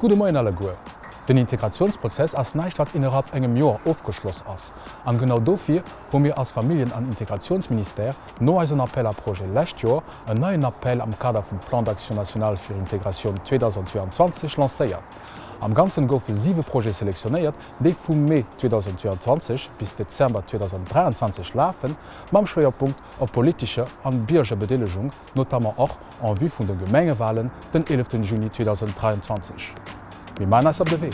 Gudde Moien alleguer. Den Integratiounsprozess ass näischt wat innerhalb engem Joer ofgeschloss ass. An genau dofir hu mir als Familljen an Integratiounsministère no eisem Appel à projets lescht Joer en neien Appel am Kader vum Plan d'action national fir Integratioun 2022 lancéiert. Am Ganzen goufe 7 Projete selektionéiert, déi vu Mee 2022 bis Dezember 2023 lafen, mam Schwéierpunkt op politescher an Biergerbedeelegung, notamment och en vue vun de Gemengewalen den 11 Juni 2023. Mir maachen eis op de Wee!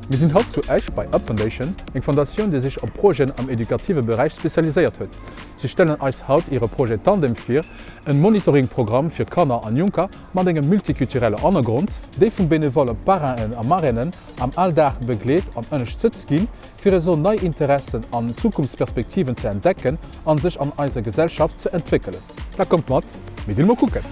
Mir sinn haut zu Esch bei Up Foundation, eng Fondatioun déi sech op Projeten am edukative Beräich spezialiséiert huet. Si stellen eis haut hire Projet Tandem vir, en Monitoring-Programm fir Kanner an Jonker mat engem multikulturelle Hannergrond, déi vun benevolle Parrainen a Marrainen am Alldag begleet an ënnerstëtzt ginn, fir esou nei Interessen an Zukunftsperspektiven ze entdecken an sech an eiser Gesellschaft ze entwéckelen. Da kommt mat, mir ginn emol kucken!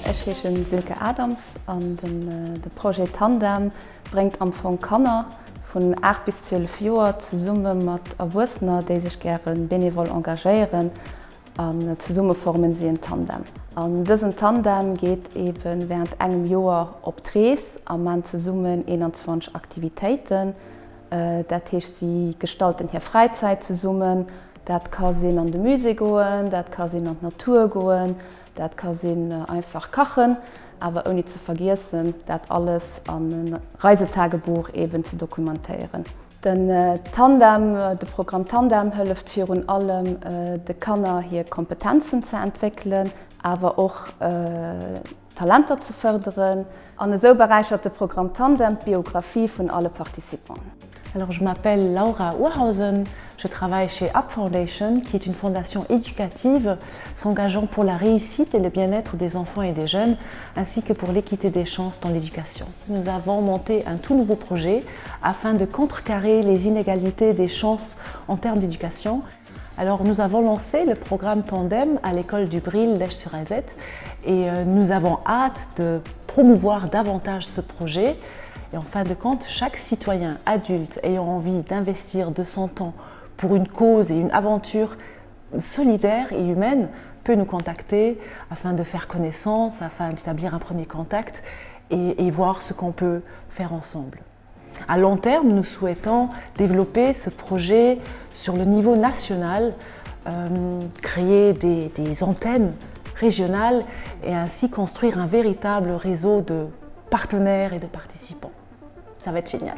Ech heeschen Silke Adams an de Projet Tandem bréngt am Fong Kanner vun 8 bis 12 Joer zesumme mat Erwuessener, déi sech gäre bénévol engagéieren An zesumme formen si en Tandem. An dësen Tandem geet ebe während engem Joer op d'Rees a man zesummen 21 Aktivitéiten. Dat heescht, si gestalten hir Fräizäit zesummen. Dat ka sinn an de Musée goen, dat ka sinn an d'Natur goen, dat ka sinn einfach kachen, awer ouni ze vergiessen, dat alles an e Reisetagebuch eben ze dokumentéieren. Den Tandem, de Programm Tandem hëlleft virun allem de Kanner hir Kompetenzen ze entwéckelen, awer och Talenter ze fërderen. An esou beräichert de Programm Tandem d'Biographie vun alle Participanten. Alors je m'appelle Laura Urhausen, je travaille chez Up Foundation qui est une fondation éducative s'engageant pour la réussite et le bien-être des enfants et des jeunes ainsi que pour l'équité des chances dans l'éducation. Nous avons monté un tout nouveau projet afin de contrecarrer les inégalités des chances en termes d'éducation. Alors nous avons lancé le programme Tandem à l'école du Bril d'Esch-sur-Alzette et euh, nous avons hâte de promouvoir davantage ce projet. Et en fin de compte, chaque citoyen adulte ayant envie d'investir de son temps pour une cause et une aventure solidaire et humaine peut nous contacter afin de faire connaissance, afin d'établir un premier contact et, et voir ce qu'on peut faire ensemble. À long terme, nous souhaitons développer ce projet sur le niveau national, euh, créer des, des antennes régionales et ainsi construire un véritable réseau de partenaires et de participants. Ça va être génial.